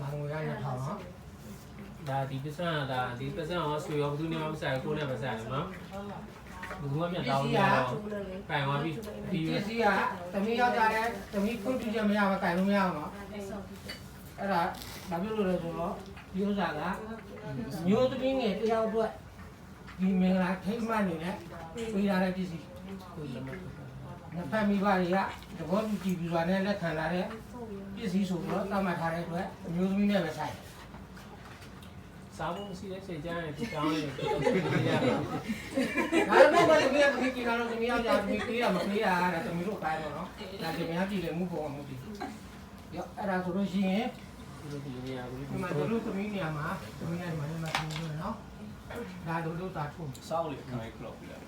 မၤငိယါန့ၣ်ထီၣ်လီၤ. တၢ်ဒ်ပစၢ် တၢ်ဒ်ပစၢ်အီၤ ဆွေအီၤ ပသူန့ၢ်ဘၣ်ပစၢ် ကိးန့ၢ်ပစၢ်န့ၣ်လီၤ. ပသူဝဲမ့ၢ်တၢ်အိၣ်လီၤ, ပၢ်အီၤ, ပစံးယၤ, သမီးယောက်ျားလည်း သမီးခွင့်ပြုချက်မရဘဲ ကိုင်လို့မရဘူးနော်. အဲ့ဒါ ဘာဖြစ်လို့လဲဆိုတော့ ဒီဥစ္စာက မျိုးသမီးငယ်တစ်ယောက်အတွက် ဒီမင်္ဂလာထိမ်းအမှတ်အနေနဲ့ ပေးထားတဲ့ပစ္စည်း, နှစ်ဖက်မိဘတွေက သဘောတူတည်သူစွာနဲ့ လက်ခံလာတဲ့ ပစ္စည်းဆိုပြီးတော့ သတ်မှတ်ထားတဲ့အတွက် အမျိုးသမီးနဲ့ပဲဆိုင်တယ်. စားဖို့မရှိတဲ့ဆယ်ကျားနဲ့ဒီကောင်းလေးကို ဒါပေမဲ့ သမီးက သမီးက ကျင်းသားတော့ သမီးယောက်ျား သမီးပေးတာ မပေးတာ ဒါ သမီးတို့အပိုင်းပေါ့နော်။ ဒါ သမီးက ပြည်လည်မှုပုံ မူတည်။ အဲ့ဒါဆိုလို့ရှိရင် ဒီမှာ တို့သမီးနေရာမှာ သမီးက ဒီမှာ ဒီမှာ သမီးတို့နော်။ ဒါ တို့ တို့သားထိုး စားဖို့လေ အခါကြီး ကျောက်ပြီလား။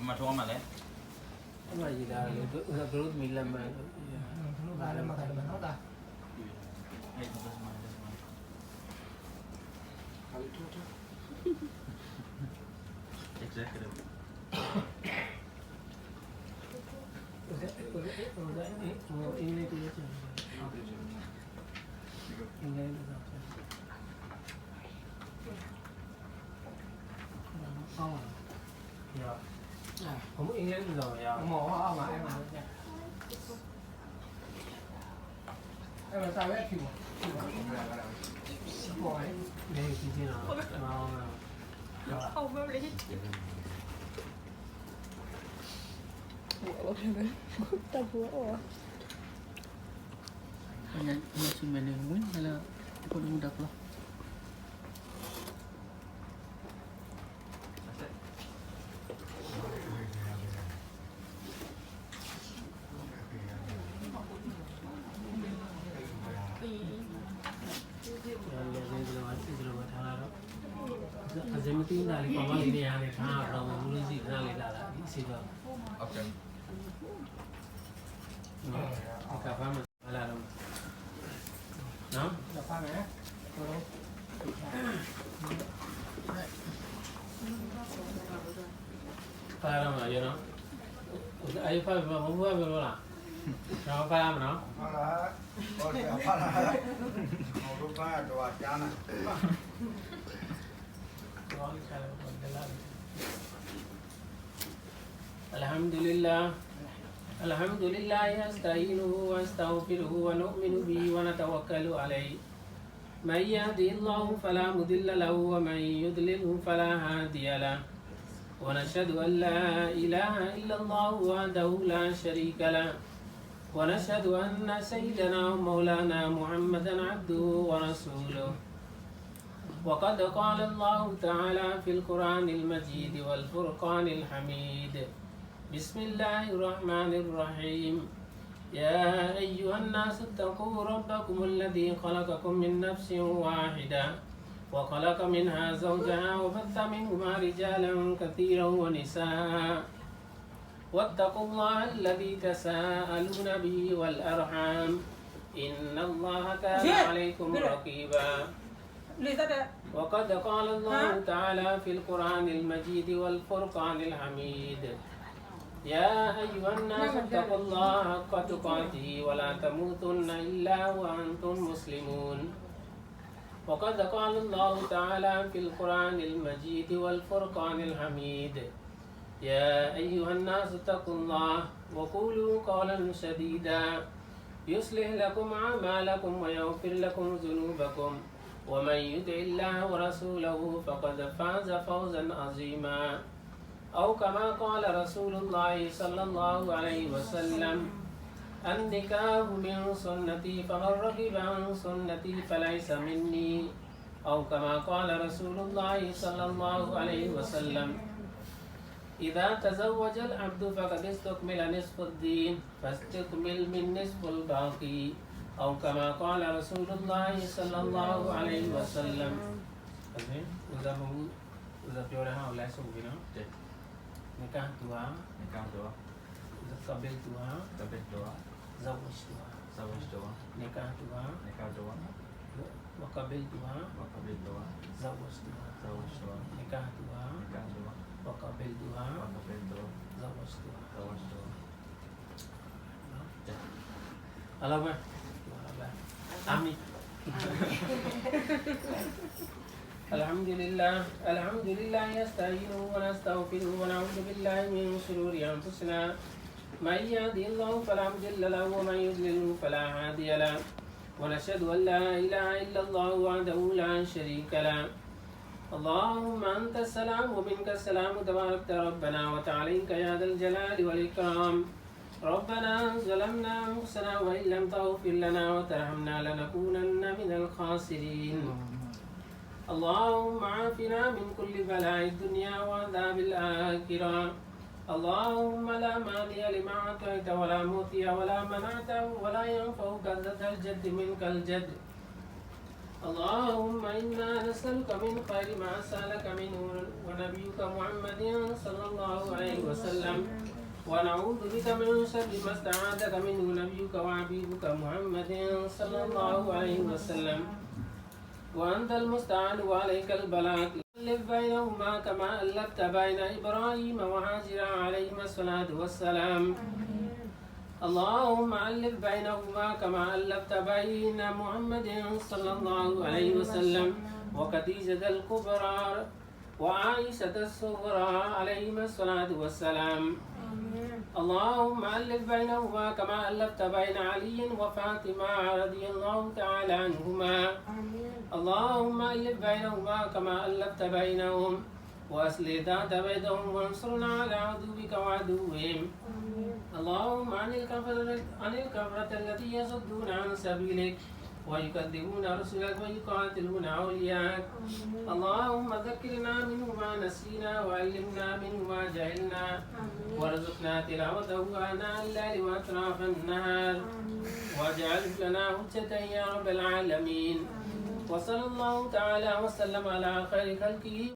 မထီမှာလဲ။ အမ ရေဒါ တို့သမီးလက်မှတ် တို့သားလက်မှတ် က ဒီမှာနော် ဒါ။ တၢ်ပူၤအီၣ် အညါ အညါဆူမဲာ်န့ၣ် ဝဲလၢ အဖိမူတၢ်ပျီ အစ့မ့ၢ်သ့ၣ်ညါလံ ပှၤဘၣ်လံန့ၣ် ယၤန့ၣ် ထါအီၤဒီး မ့ၢ်မူလၢစံၣ်တနၣ်လံလၢ်လၢ် ဒ်စ့ဘၣ် ကဖါမးလၢ်လၢ် နော် ကဖါမး ဖါလၢ်လၢ်မး ယနော် အယဖါမး မဖါမးလၢ်လၢ် နော် ဖါလၢ်မးနော် ဖါလၢ် ဖါလၢ် မဖါတဝါကၢ်နၤ الحمد لله. الحمد لله نستعينه ونستغفره ونؤمن به ونتوكل عليه. من يهده الله فلا مضل له ومن يضلله فلا هادي له. ونشهد أن لا إله إلا الله وحده لا شريك له. ونشهد أن سيدنا ومولانا محمدا عبده ورسوله. وقد قال الله تعالى في القرآن المجيد والفرقان الحميد. بسم الله الرحمن الرحيم. يا أيها الناس اتقوا ربكم الذي خلقكم من نفس واحدة وخلق منها زوجها وبث منهما رجالا كثيرا ونساء واتقوا الله الذي تساءلون به والأرحام إن الله كان عليكم رقيبا. وقد قال الله تعالى في القرآن المجيد والفرقان الحميد. يا أيها الناس اتقوا الله حق تقاته ولا تموتن إلا وأنتم مسلمون. وقد قال الله تعالى في القرآن المجيد والفرقان الحميد. يا أيها الناس اتقوا الله وقولوا قولا سديدا يصلح لكم أعمالكم ويغفر لكم ذنوبكم ومن يطع الله ورسوله فقد فاز فوزا عظيما. أو كما قال رسول الله صلى الله عليه وسلم، النكاح من سنتي فمن رغب عن سنتي فليس مني. أو كما قال رسول الله صلى الله عليه وسلم، إذا تزوج العبد فقد استكمل نصف الدين، فاستكمل من نصف الباقي. أو كما قال رسول الله صلى الله عليه وسلم. နကၢ်တူဝါ နကၢ်တူဝါ ကဘ့တူဝါ ကဘ့တူဝါ ဇဝ့တူဝါ ဇဝ့တူဝါ နကၢ်တူဝါ နကၢ်တူဝါ ဝကဘ့တူဝါ ဝကဘ့တူဝါ ဇဝ့တူဝါ ဇဝ့တူဝါ နကၢ်တူဝါ နကၢ်တူဝါ ဝကဘ့တူဝါ ဝကဘ့တူဝါ ဇဝ့တူဝါ ဇဝ့တူဝါ အလီၤဘၣ် အမံၤ الحمد لله، الحمد لله نستعينه ونستغفره ونعوذ بالله من شرور أنفسنا. من يهده الله فلا مضل له ومن يضلله فلا هادي له. ونشهد أن لا إله إلا الله وحده لا شريك له. اللهم أنت السلام ومنك السلام تباركت ربنا وتعاليت يا ذا الجلال والإكرام. ربنا ظلمنا أنفسنا وإن لم تغفر لنا وترحمنا لنكونن من الخاسرين. اللهم عافنا من كل بلاء الدنيا وعذاب الآخرة. اللهم لا مانع لما أعطيت ولا معطي ولا منعت ولا ينفع ذا الجد منك الجد. اللهم إنا نسألك من خير ما سألك منه ونبيك محمد صلى الله عليه وسلم، ونعوذ بك من شر ما استعاذك منه نبيك وحبيبك محمد صلى الله عليه وسلم. وأنت المستعان وعليك البلاغ. ألف بينهما كما ألفت بين إبراهيم وهاجر عليهما الصلاة والسلام. اللهم ألف بينهما كما ألفت بين محمد صلى الله عليه وسلم وخديجة الكبرى وعائشة الصغرى عليهما الصلاة والسلام. اللهم ألف بينهما كما ألفت بين علي وفاطمة رضي الله تعالى عنهما. اللهم ألف بينهما كما ألفت بينهم وأصلح ذات بينهم وانصرنا على عدوك وعدوهم. اللهم عن الكفرة، عن الكفرة الذي يصدون عن سبيلك ويكذبون رسلك ويقاتلون أولياءك. اللهم ذكرنا منه ما نسينا وعلمنا منه ما جهلنا وارزقنا تلاوته آناء الليل وأطراف النهار واجعله لنا حجة يا رب العالمين. وصلى الله تعالى وسلم على خير خلقه